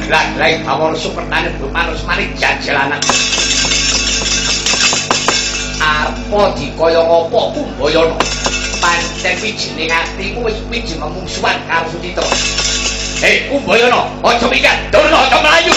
Glaglahe Bawara Sukertane Brumanus maring jajelanan. Arpa dikaya ngapa Kumbayana? Pancen wijining atimu wis wiji memungsuhan karo Sucitra. Hei Kumbayana, aja minggat, Durna aja mlayu.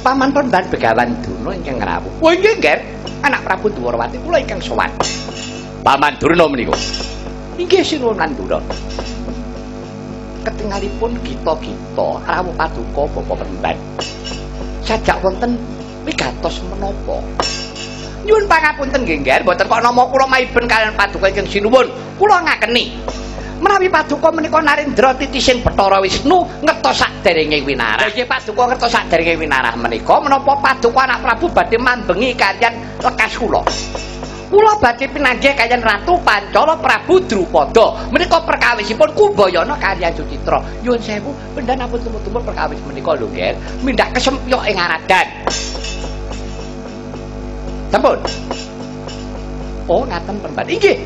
Paman Peremban Begawan Durna ingkang ngrawuh. Oh nggih, Ngger. Anak Prabu Dwarawati kula ingkang sowan. Paman Durna menika. Inggih sinuwun Mandura. Ketingalipun gita-gita rawuh paduka Bapak Peremban. Sajak wonten wigatos menapa? Nyuwun pangapunten nggih, Ngger, mboten kok nama kula maiben kaliyan paduka ingkang sinuwun. Kula ngakeni. Menawi paduka menika Narendra titising Bathara Wisnu ngertos saderenge winarah. Nggih paduka ngertos saderenge winarah menika menapa paduka anak Prabu badhe mambengi kaliyan lekas kula. Kula badhe pinanggih kaliyan Ratu Pancala Prabu Drupada. Menika perkawisipun Kumbayana kaliyan Sucitra. Nyuwun sewu, pendan ampun tumut-tumut perkawis menika lho, Ngger. Mindak kesempyok ing aradan. Sampun. Oh, ngaten Peremban. Inggih.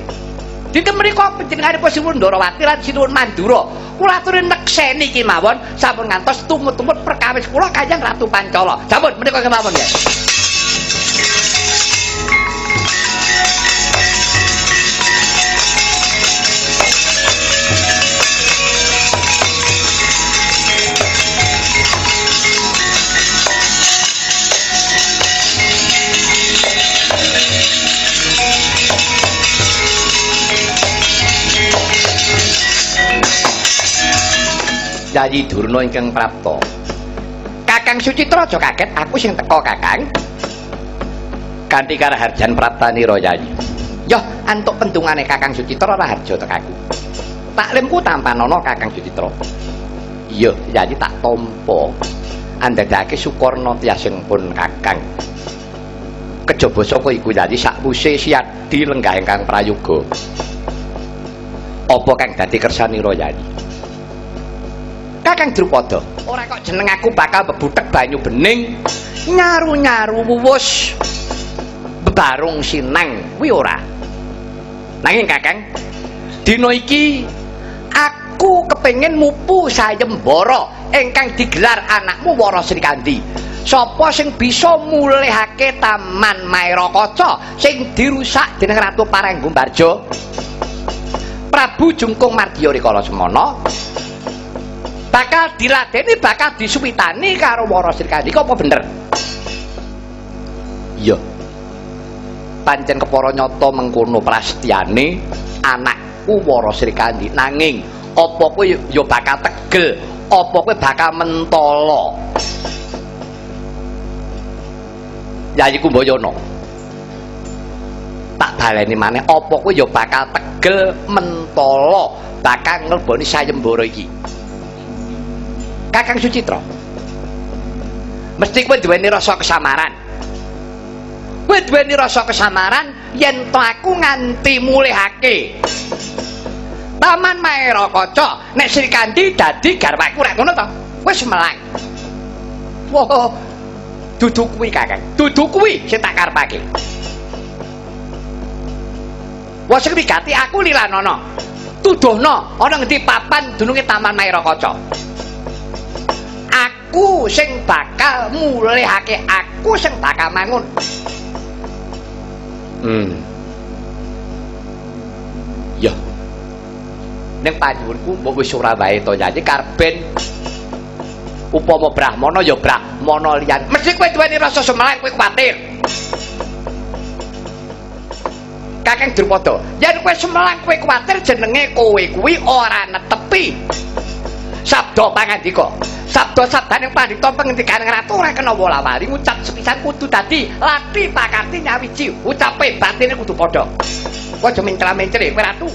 Dinten menika panjenenganipun Sinuwun Ndorowati lan Sinuwun Mandura. Kula aturi nekseni kemawon sampun ngantos tumut-tumut perkawis kula kaliyan Ratu Pancala. Sampun menika kemawon ya. Yayi Durna ingkang prapta. Kakang Sucitra aja kaget, aku sing teka, Kakang. Kanthi karaharjan praptanira Yayi. Yoh, antuk pendungane Kakang Sucitra raharja tekaku. Taklimku tampanana Kakang Sucitra. Iya, Yayi tak tampa. Andadake sukarna tiyasing pun Kakang. Kejaba saka iku Yayi sakwuse siadi lenggah ingkang prayoga. Apa kang dadi kersanira Yayi? Kakang Drupada, ora kok jeneng aku bakal bebutek banyu bening, nyaru-nyaru wuwus bebarung sinang kuwi ora. Nanging Kakang, dina iki aku kepengin mupu sayembara ingkang digelar anakmu Wara Srikandhi. Sapa sing bisa mulihake Taman Maerakaca sing dirusak dening Ratu Paranggumarja? Prabu Jungkung Mardiya rikala semana bakal diladeni, bakal disuwitani karo Wara Srikandhi. Apa bener? Iya. Pancen kepara nyata mengkono prastyane anakku Wara Srikandhi. Nanging apa kowe ya bakal tegel? Apa kowe bakal mentala? Yayi Kumbayana. Tak baleni maneh, apa kowe ya bakal tegel mentala, bakal ngleboni sayembara iki? Kakang Sucitra, mesti kowe duweni rasa kesamaran. Kowe duweni rasa kesamaran yen to aku nganti mulihake Taman Maerakaca nek Srikandhi dadi garwaku, rek ngono to? Wis melang. Wah, dudu kuwi Kakang, dudu kuwi sing tak karepake. Wah, sing wigati aku lilanana. Tuduhna ana ngendi papan dununge Taman Maerakaca. Aku sing bakal mulihake, aku sing bakal mangun. Ya. Ning panyuwunku mbok wis ora wae to Yayi, karben upama brahmana ya brahmana liyan. Mesti kowe duweni rasa sumelang, kowe kuwatir. Kakang Drupada, yen kowe sumelang kowe kuwatir jenenge kowe kuwi ora netepi sabda pangandika. Sabda sabdaning pandhita pengendikaning ratu ora kena wola-wali ngucap sepisan kudu dadi lati pakarti nyawiji. Ucape batine kudu padha. Kowe aja mencla-mencle kowe ratu.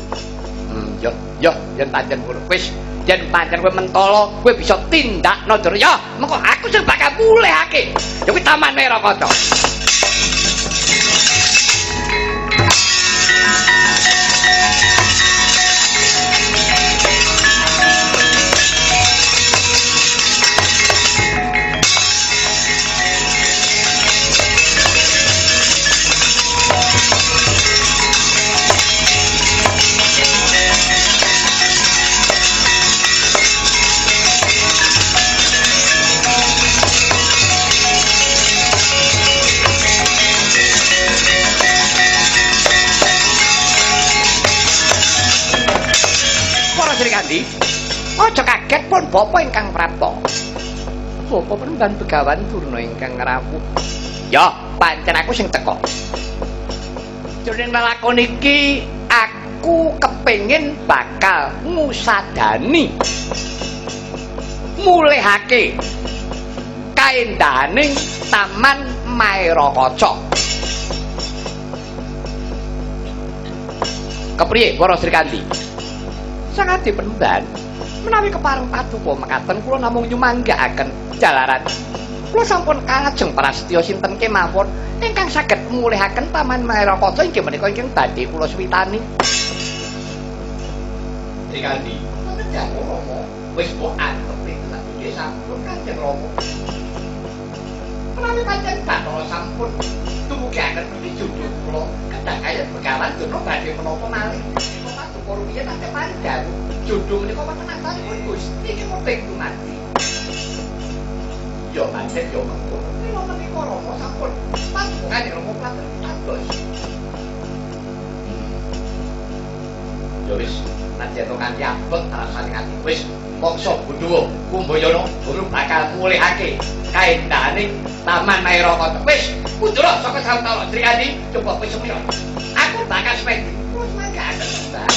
Yo yo yen pancen ngono. Wis yen pancen kowe mentala, kowe bisa tindakno Ndara. Ya, mengko aku sing bakal mulihake. Ya kuwi Taman Maerakaca. Aja kaget pun bapa ingkang prapta. Bapa penemban Begawan Durna ingkang rawuh. Ya, pancen aku sing teka. Jroning lelakon iki aku kepengin bakal ngusadani mulihake kaendahaning Taman Maerakaca. Kepriye para Srikandi? Sangadi penemban, menawi kepareng paduka mekaten kula namung nyumanggaaken jalaran kula sampun kalajeng prasetya sinten kemawon ingkang saged mulihaken Taman Maerakaca inggih menika ingkang badhe kula suwitani. Srikandi, wonten dawuh Rama, wis mbok antepi tenan nggih sampun Kanjeng Rama. Menawi pancen Bathara sampun tumugiaken mesti judul kula kedah kaya Begawan Durna badhe menapa malih. Paduka rumiyin nate paring dawuh judul menika wonten asalipun Gusti kemoping dumadi. Ya pancen ya mengkono. Mila menika Rama sampun paduka Kanjeng Rama platen pitados. Ya wis, nadyan kanthi abot rasane ati wis mangsa Bundhuwa Kumbayana durung bakal mulihake kaendahaning Taman Maerakaca. Wis, kundura saka sawetara Srikandi, coba kowe sumira. Aku bakal sependi. Terus manggaken sembah.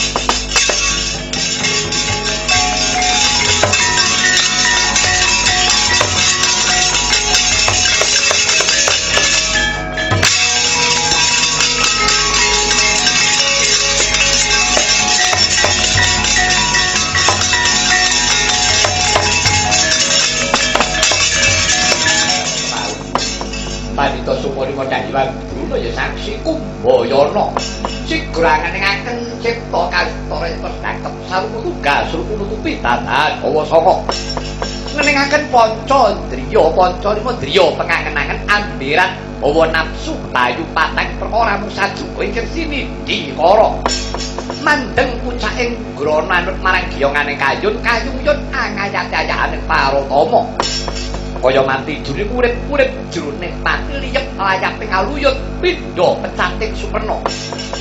Pandhita Suparima Danyang Druna ya saksi Kumbayana. Sigraangaken cipta kastara terus sarupa tunggal srupu nutupi tatahan hawa sanga. Ngeningaken panca indriya, panca lima indriya pengangen-angen ambiran hawa nafsu bayu patang perkara mung sajuka ingkang sinindhikara. Mandeng pucaking grana anut marang giyongane kayun, kayuyun angayat-ayahaning parutama. Kaya mati jroning urip-urip jroning pati liyep layaping aluyut pindha pecating sumerna.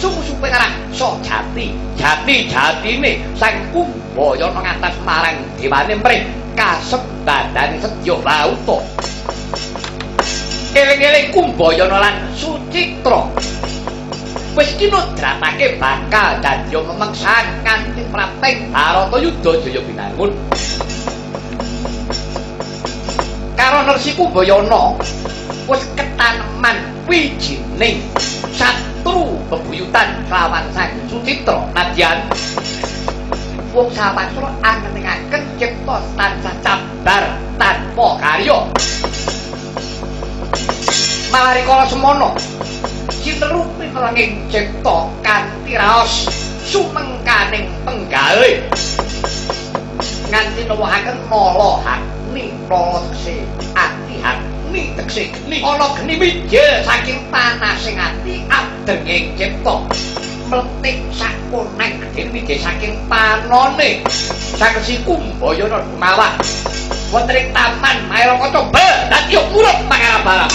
Sumusupe rasa jati, jati-jatine Sang Kumbayana ngatas marang dewane mrih kasembadane sedya wauta. Eling-eling Kumbayana lan Sucitra wis kinodratake bakal dadi memeksan kanthi prapting Bharatayuda Jaya Binangun. Karo Nersi Kumbayana wis ketaneman wijining satru bebuyutan lawan Sang Sucitra. Nadyan wong sawasra angeningaken cipta tansah cabar tanpa karya. Malari kala semono sinteru pimelenging cipta kanthi raos sumengkaning penggalih nganti nuwuhaken nala hakni nala tekse ati hakni tekse geni ana geni mijil saking panasing ati abdenging cipta mletik sakoneng gedhe mijil saking panone Sang Resi Kumbayana dumawah wonten ing Taman Maerakaca dadi urip pangarep-arep.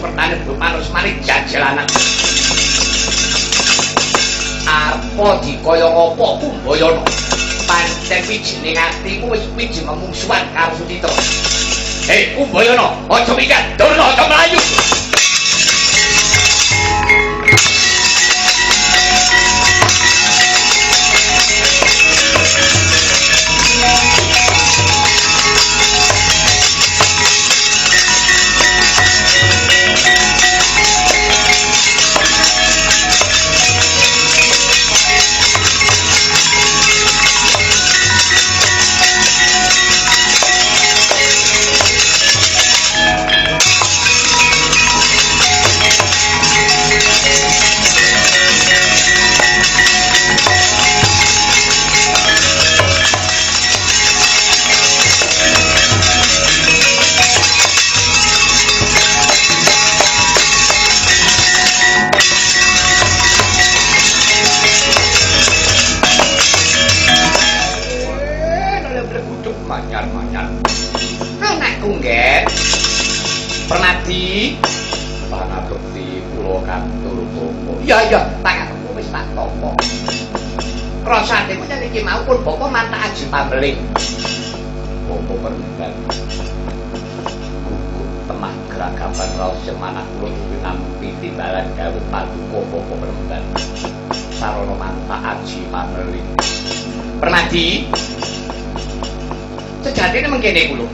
semertane manus manik jajelanan. Arpa dikaya ngapa Kumbayana? Pancen wijining atimu wis wiji memungsuhan karo Sucitra. Hei Kumbayana, aja minggat, Durna aja mlayu. Ya, pangaku wis tak tampa. Krasane iki mau pun bapa mantak aji pameling. Bapa peremban. Gugup temah geragapan raos manah kula duwe nampi timbalan dawuh paduka bapa peremban. Sarana mantak aji pameling. Permadi. Sejatine mengkene kula.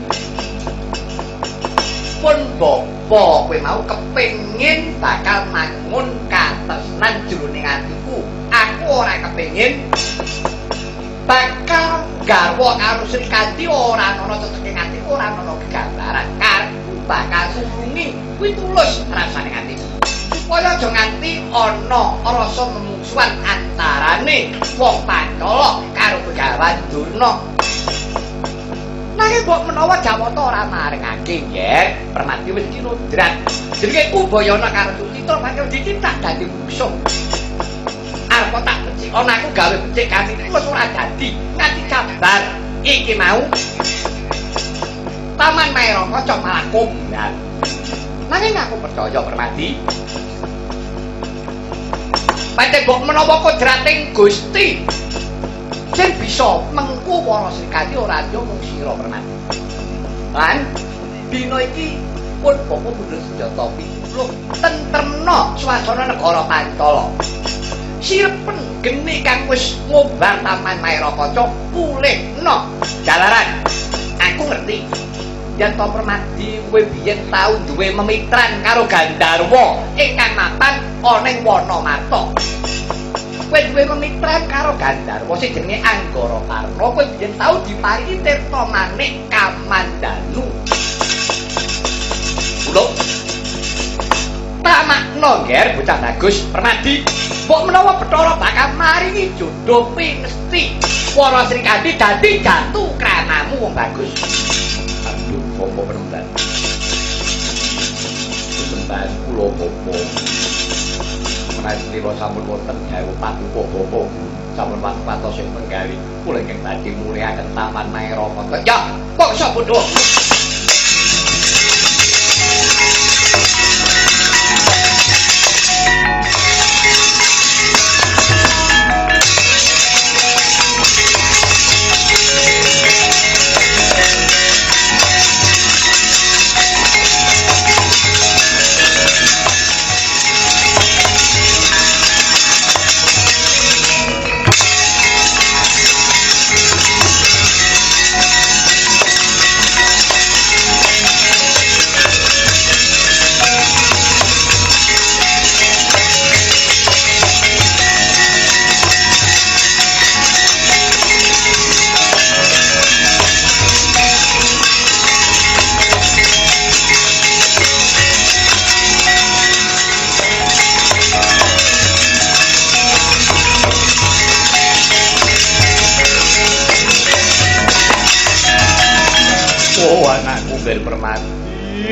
Pun bapa kowe mau kepengin bakal mangun katresnan jroning atiku. Aku ora kepengin bakal garwa karo Srikandi ora ana ceceke atiku, ora ana gegambaran. Karepku bakal nulungi kuwi tulus rasane atiku. Supaya aja nganti ana rasa memungsuhan antarane wong Pancala karo Begawan Durna. Nanging mbok menawa Jawata ora marengake nggih, Permati wis kinodran. Jenenge Kumbayana karo Sucitra bakal dicintak dadi mungsuh. Arep tak becik ana aku gawe becik kanthi wis ora dadi. Nganti kabar iki mau Taman Maerakaca malah kondang. Nanging aku percaya Permati. Pancen mbok menawa kodrating Gusti sing bisa mengku para Srikandi ora yo mung sira Permati. Lan dina iki pun bapa mundhut senjata pituluh tentremna swasana negara Pancala. Sirepen geni kang wis ngombar Taman Maerakaca pulihna jalaran. Aku ngerti yen to Permadi kowe biyen tau duwe memitran karo Gandharwa ingkang mapan ana ing Wanamarta. Kowe duwe memitran karo Gandharwa sing jenenge Anggara Karna, kowe biyen tau diparingi tirta manik Kamandanu. Uluk. Tamakna ngger bocah bagus Permadi, mbok menawa Bathara bakal maringi jodho pinesti para Srikandi dadi jatuh kranamu wong bagus. Aduh, bapa penemban. Penemban kula bapa. Menawi kula sampun wonten dawuh paduka bapa sampun watos sing penggalih kula ingkang badhe muliaken Taman Maerakaca. Ya, bangsa bodho.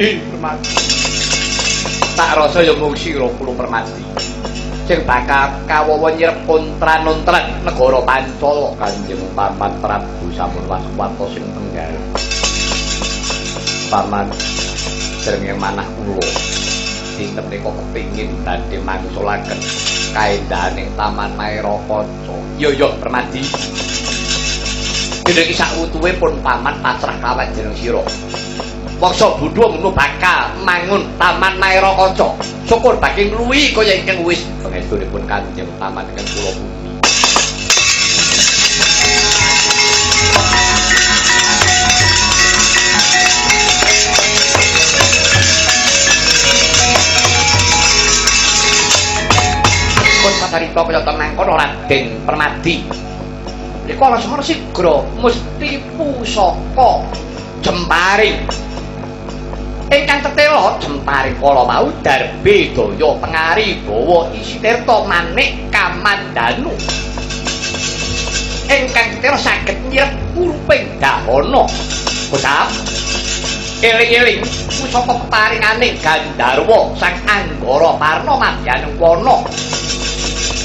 Permati. Tak rasa ya mung sira kula Permati. Sing bakal kawawa nyirep kontran-kontran negara Pancala. Kanjeng Paman Prabu sampun waspada sing tenggal. Paman srengenge manah kula dinten menika kepingin badhe mangsulaken kaendahaning Taman Maerakaca. Yo yo Permadi. Dene iki sakwutuhe pun paman pasrah kawan jeneng sira. Mangsa bodho ngono bakal mangun Taman Maerakaca. Syukur bagi ngluwi kaya ingkang wis pangestunipun Kanjeng Paman ingkang kula pundi. Pun pacarita kaya mangkono Raden Permadi. Rikala semana sigra mesti pusaka jemparing. Ingkang tetela jemparing kala mau darbe daya pengari bawa isi tirta manik kamandanu. Ingkang tetela saged nyirep uruping dahana. Bocah eling-eling pusaka peparingane Gandharwa Sang Anggara Parna madyaning wana.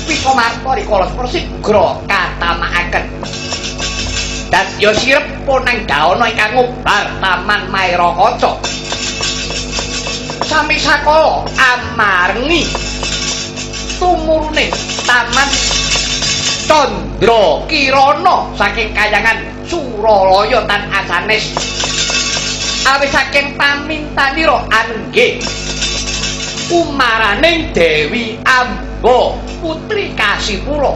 Wisamarta rikala semana sigra katamakaken. Dadya sirep punang dahana ingkang ngobar Taman Maerakaca. Sami sakala amarngi tumurune Taman Candra Kirana saking kayangan Suralaya tan asanes. Awit saking pamintanira anggih kumaraning Dewi Amba Putri Kasipura.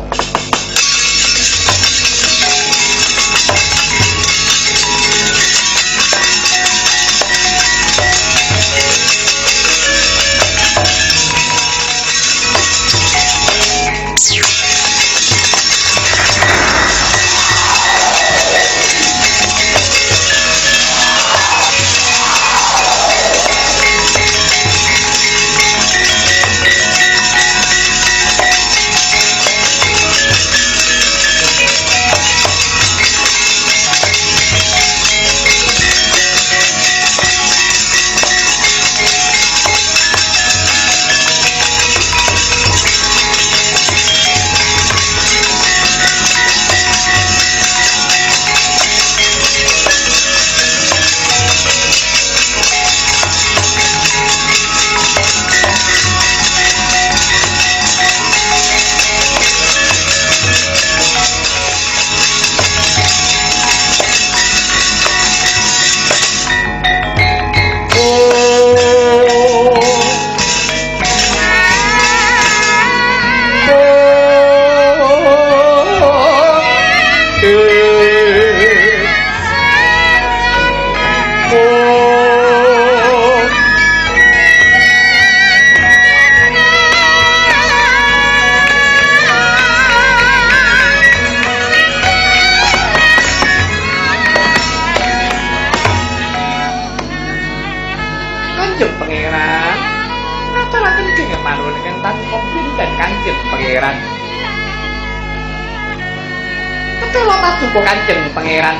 Kanjeng Pangeran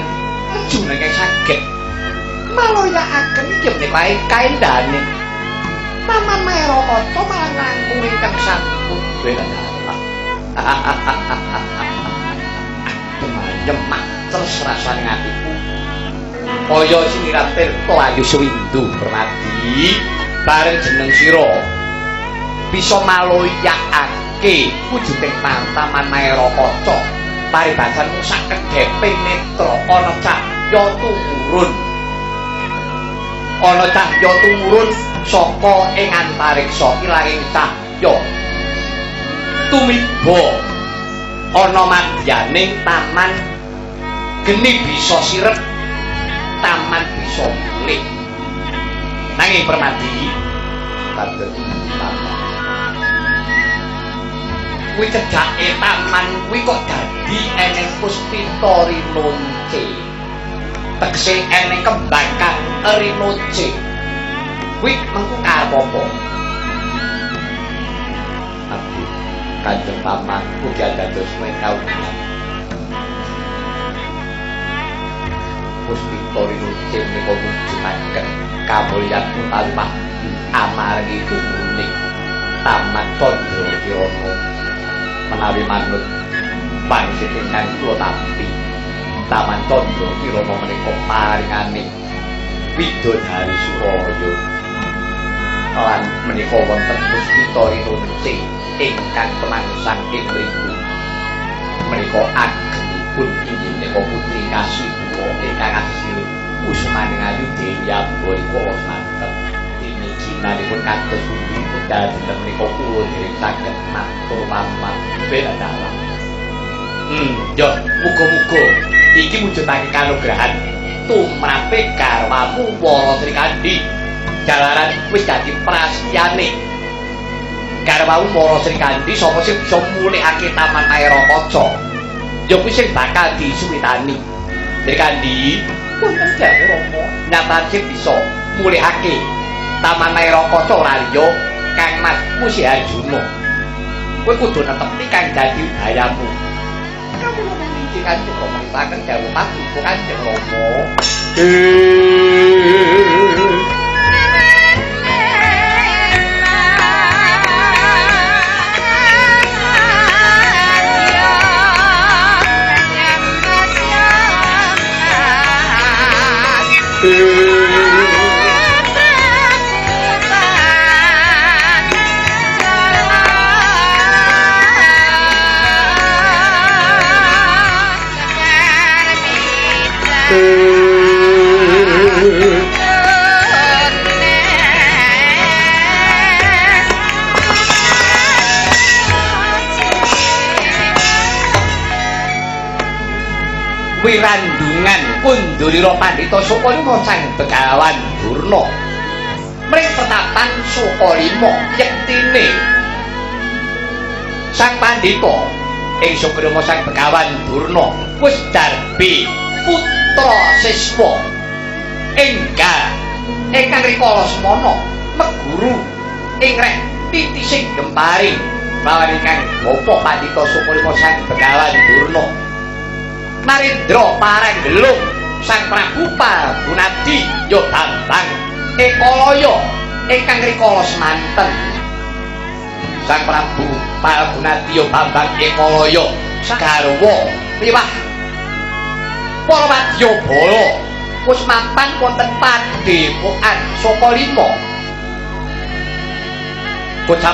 junenge saged maloyakaken inggih menika kaendahane Taman Maerakaca malah langkung ingkang sampun dalah. Adem terus rasane atiku kaya sinirat tirta ayu suwindu Permadi bareng jeneng sira bisa maloyakake wujuding Taman Maerakaca. Paribasan sak kedheping netra ana cahya tumurun. Ana cahya tumurun saka ing antariksa ilanging cahya tumiba ana madyaning taman geni bisa sirep, taman bisa mulih. Nanging Permadi kados taman kuwi cedhake taman kuwi kok dadi eneng puspita rinonce. Tegese eneng kembang kang rinonce. Kuwi mengko karep apa? Aduh, Kanjeng Paman ugi dados kauningan. Puspita rinonce menika mujudaken kamulyan utawi amargi tumurune Taman Candra Kirana. Menawi manut pangsit ingkang kula tampi, Taman Candra Kirana menika paringane widodari Suralaya. Lan menika wonten Puspita Rinunci ingkang kemangsang ing mriku. Menika agengipun inggih menika putri Kasibuwa ingkang asil kusumaning ayu Dewi Ambarika semanten. Dene cinanipun kados pundi wekdal dinten menika kula dereng saged matur papan dalam. Yo muga-muga iki mujudake kanugrahan tumrape garwamu Wara Srikandhi. Jalaran wis dadi prastyane garwamu Wara Srikandhi, sapa sing bisa mulihake Taman Maerakaca ya kuwi sing bakal disuwitani. Srikandhi, wonten dawuh Rama, nyatane sing bisa mulihake Taman Maerakaca ora liya Kang Mas Musi Arjuna. Kowe kudu netepi kang dadi udayamu. Kawula niki Kanjeng Rama ngesaken dawuh paduka Kanjeng Rama. Wirandungan Kundurira Pandhita Sukalima Sang Begawan Durna mring pertapan Sukalima yektine Sang Pandhita ing Sukrima Sang Begawan Durna wis darbe putra siswa enggal ingkang rikala semana meguru ing reh titising gemparing lawan ingkang bapa Pandhita Sukalima Sang Begawan Durna Narendra Paranggelung Sang Prabu Palgunadi ya Bambang Ekalaya ingkang rikala semanten. Sang Prabu Palgunadi ya Bambang Ekalaya garwa miwah para wadyabala wis mapan wonten padhepokan Sukalima. Kocap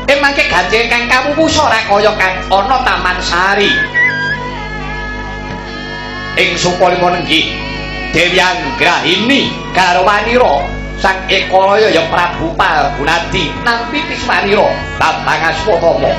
emangke ganjil kang kawuwusa ora kaya kang ana Taman Sari. Ing Sukalima nenggih Dewi Anggrahini garwanira Sang Ekalaya ya Prabu Palgunadi nampi piswanira Bambang Aswatama.